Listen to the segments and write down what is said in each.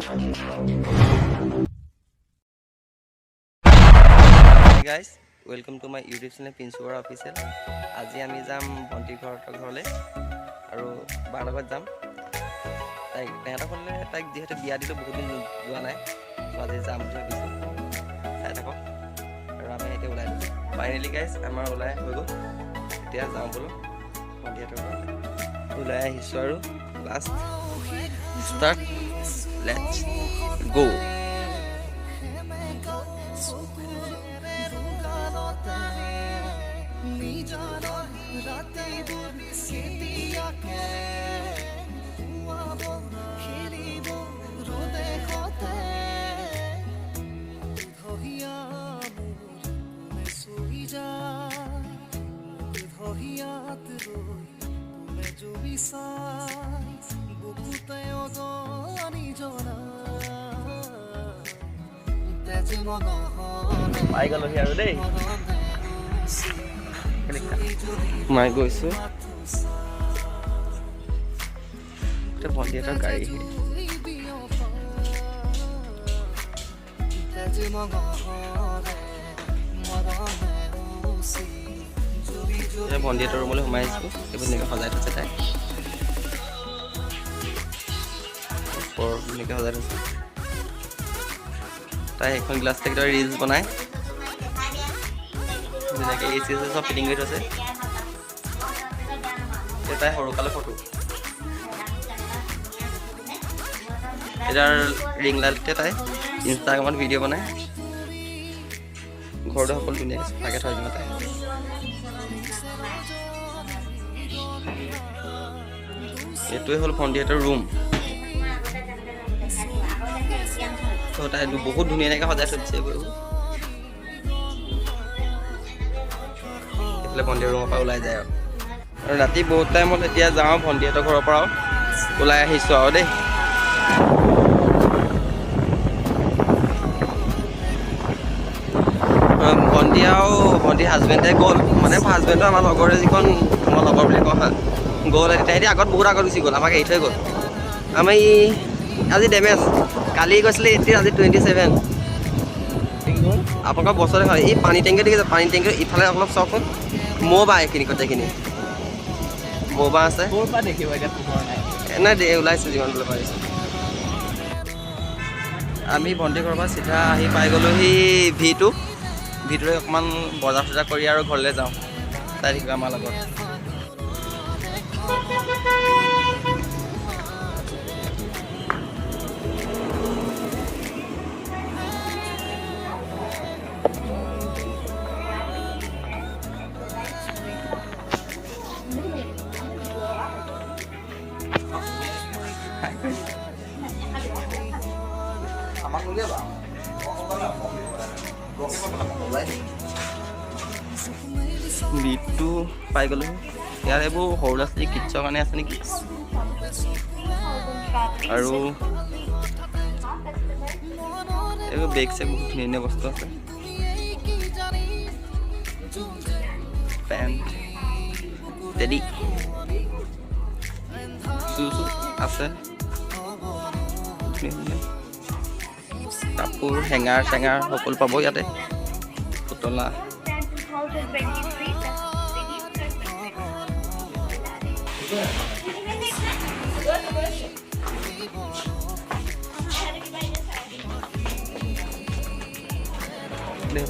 Guys, welcome to my YouTube channel Pinchu Bora Official. আজি আমি যাম ভণ্টিৰ ঘৰলৈ আৰু বাৰ লগত যাম। তাইক তেহেঁতৰ ঘৰলৈ, তাইক যিহেতু বিয়া দিলোঁ, বহুত দিন যোৱা নাই। চ' আজি যাম বুলি ভাবিছোঁ, চাই থাকক। আৰু আমি এতিয়া ওলাই দিছোঁ। ফাইনেলি গাইজ, আমাৰ ওলাই হৈ গ'ল। এতিয়া যাওঁ বোলো ভণ্টিহঁতৰ ঘৰত। ওলাই আহিছোঁ আৰু লাষ্ট ষ্টাৰ্ট, let's গ'। ৰাতিবোৰ কেতিয়াকে পুৱাব, খেলিব ৰ'দে সতে ধহিয়া মোৰ কোনে চুই যায়, ধহিয়াত ৰৈ কোনে জুবি চাই, বুকুতে অগনি জ্বলা তেজ মগহৰে। পাই গ'লোহি আৰু দেই, সোমাই গৈছোঁ। এতিয়া ভণ্টিহঁতৰ গাড়ী। তেজ মগহৰে মৰমে উচি জুৰি জুৰি। এতিয়া ভণ্টিহঁতৰ ৰুমলৈ সোমাই আহিছোঁ। এইবোৰ ধুনীয়াকৈ সজাই থৈছে তাই। ওপৰত ধুনীয়াকৈ সজাই থৈছে তাই। সেইখন গ্লাছ কেইটা ৰিলচ বনাই ধুনীয়াকৈ এ চি চি চব ফিটিং কৰি থৈছে। এতিয়া তাই সৰুকালৰ ফটো। এতিয়া ৰিং লাইটতে তাই ইনষ্টাগ্ৰামত ভিডিঅ' বনায়। ঘৰটো সকলো ধুনীয়াকৈ চাফাকৈ থৈ দিব তাই। এইটোৱে হ'ল ভণ্টিহঁতৰ ৰুম। ত' তাই বহুত ধুনীয়াকৈ সজাই থৈ দিছে এইবোৰ। এইফালে ভণ্টিৰ ৰুমৰ পৰা ওলাই যায় আৰু ৰাতি বহুত টাইম হ'ল। এতিয়া যাওঁ ভণ্টিহঁতৰ ঘৰৰ পৰাও ওলাই আহিছোঁ আৰু দেই। ভণ্টি আৰু ভণ্টিৰ হাজবেণ্ডে গ'ল, মানে হাজবেণ্ডো আমাৰ লগৰে, যিখন আমাৰ লগৰ বুলি কওঁ হা, গ'ল। তেহেঁতি আগত, বহুত আগত গুচি গ'ল, আমাক এৰি থৈ গ'ল। আমি আজি ডেমেজ। কালি গৈছিলে 18, আজি 27। আপোনালোকৰ বছৰে হয়। এই পানী টেংকি দেখিছে? পানী টেংকি ইফালে অলপ চাওকচোন, মৌ বাঁহ এইখিনি, গোটেইখিনি মৌ বাঁহ আছে। ক'ৰ পৰা দেখিব এতিয়া, পোহৰ নাই। নাই দে, ওলাইছে যিমান বোলে পাৰিছে। আমি ভণ্টি ঘৰৰ পৰা চিধা আহি পাই গ'লোহি ভিটো। ভিটোৰে অকণমান বজাৰ চজাৰ কৰি আৰু ঘৰলৈ যাওঁ। চাই থাকিবা আমাৰ লগত। আমাক উলিয়াবা। বিটটো পাই গ'লো। ইয়াত এইবোৰ সৰু ল'ৰা ছোৱালী কিডছৰ কাৰণে আছে নেকি? আৰু এইবোৰ বেগ চেগ, বহুত ধুনীয়া ধুনীয়া বস্তু আছে। পেণ্ট, টেডি, চুজো আছে। ধুনীয়া ধুনীয়া কাপোৰ, হেঙাৰ চেঙাৰ সকলো পাব ইয়াতে। পুতলা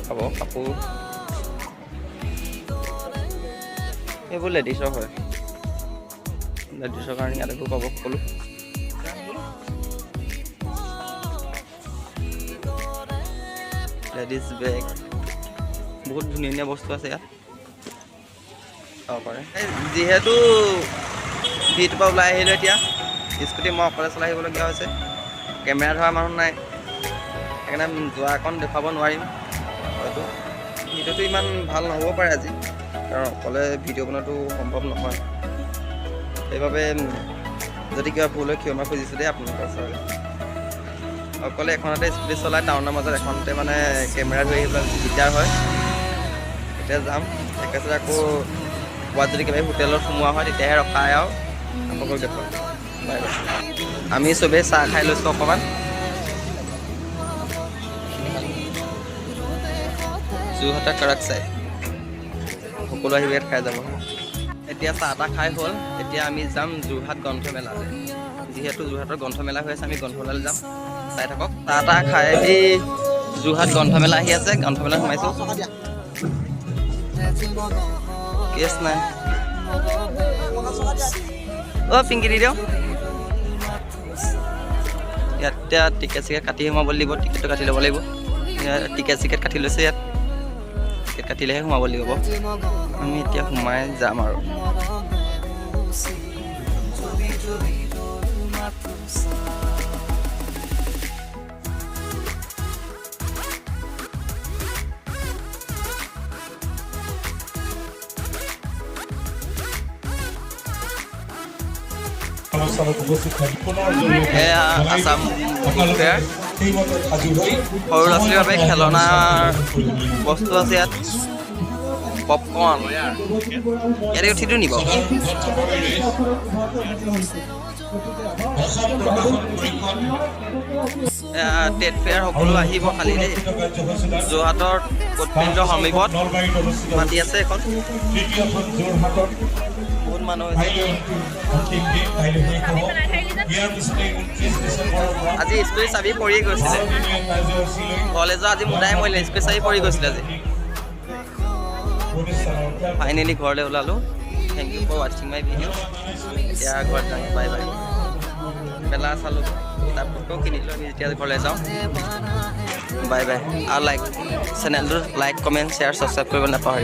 পাব, কাপোৰ। এইবোৰ লেডিছৰ হয়। লেডিছৰ কাৰণে ইয়াত এইবোৰ পাব সকলো। লেডিছ বেগ, বহুত ধুনীয়া ধুনীয়া বস্তু আছে ইয়াত, চাব পাৰে। এই যিহেতু ভিটোৰ পৰা ওলাই আহিলোঁ, এতিয়া স্কুটি মই অকলে চলাই আহিবলগীয়া হৈছে। কেমেৰা ধৰা মানুহ নাই, সেইকাৰণে যোৱা অকণ দেখুৱাব নোৱাৰিম। হয়তো ভিডিঅ'টো ইমান ভাল নহ'ব পাৰে আজি, কাৰণ অকলে ভিডিঅ' বনোৱাটো সম্ভৱ নহয়। সেইবাবে যদি কিবা ভুল হয় ক্ষমা খুজিছোঁ দেই আপোনালোকৰ ওচৰলৈ। অকলে এখনতে স্কুটি চলাই টাউনৰ মাজত এখনতে মানে কেমেৰা ধৰি আহিবলৈ দিগদাৰ হয়। এতিয়া যাম একেচাতে, আকৌ ক'ৰবাত যদি কিবা হোটেলত সোমোৱা হয় তেতিয়াহে ৰখাই আৰু আপোনালোকক দেখুৱাম। Bye bye. আমি চবেই চাহ খাই লৈছোঁ অকণমান। যোৰহাটৰ কাৰাক চাই সকলো আহিব, ইয়াত খাই যাব। এতিয়া চাহ তাহ খাই হ'ল। এতিয়া আমি যাম যোৰহাট গ্ৰন্থমেলালৈ। যিহেতু যোৰহাটৰ গ্ৰন্থমেলা হৈ আছে, আমি গ্ৰন্থমেলালৈ যাম। চাই থাকক। চাহ তাহ খাই আহি যোৰহাট গ্ৰন্থমেলা আহি আছে, গ্ৰন্থমেলা সোমাইছোঁ। কেছ নাই। অ' পিংকি দি দিওঁ। ইয়াত এতিয়া টিকেট চিকেট কাটি সোমাব লাগিব। টিকেটটো কাটি ল'ব লাগিব। ইয়াত টিকেট চিকেট কাটি লৈছে। ইয়াত টিকেট কাটিলেহে সোমাব লাগিব। আমি এতিয়া সোমাই যাম আৰু। জুৰি জুৰি ৰ'ল মাথো ছাঁ। অনুষ্ঠানত উপস্থিত থাকি পুনৰ জৰিয়তে এয়া জনাই আছাম দিম। বুক আপোনালোকে ফেয়াৰ। সেইমতে সাজু হৈ সৰু ল'ৰা ছোৱালীৰ বাবে খেলনাৰ কৰিব লাগিব। বস্তু আছে ইয়াত। পপকৰ্ণ ইয়াতে উঠি দিওঁ নি বাৰু? সাধাৰণ গ্ৰন্থভূমিৰে অসম প্ৰকাশন পৰিষদ ট্ৰেড ফেয়াৰ, সকলো আহিব খালি দেই। সুৰক্ষিত কাৰ্যসূচীত যোৰহাটৰ কোটপিণ্ড সমীপত নলবাৰীত অনুষ্ঠিত মাতি আছে এখন। তৃতীয়খন যোৰহাটত। বহুত মানুহ হৈছে। কাইলৈ অন্তিম অন্তিম দিন, কাইলৈ শেষ হ'ব। ইয়াৰ পিছতে 29 ডিচেম্বৰৰ পৰা আজি স্কুটি চাবি পৰি গৈছিলে। 12 দিনীয়া কাৰ্যসূচী লৈ ঘৰলৈ যোৱা আজি মুদাই মৰিলে, স্কুটি চাবি পৰি গৈছিলে আজি। প্ৰতিষ্ঠানৰ ফাইনেলি ঘৰলৈ ওলালোঁ। Thank you for watching my video. এতিয়া ঘৰত যাওঁ, বাই বাই। মেলা চালোঁ, কিতাপ পত্ৰও কিনিলোঁ। আমি যেতিয়া ঘৰলৈ যাওঁ, বাই বাই। আৰু লাইক, চেনেলটো লাইক, কমেণ্ট, শ্বেয়াৰ, ছাবস্ক্ৰাইব কৰিব নাপাহৰিব।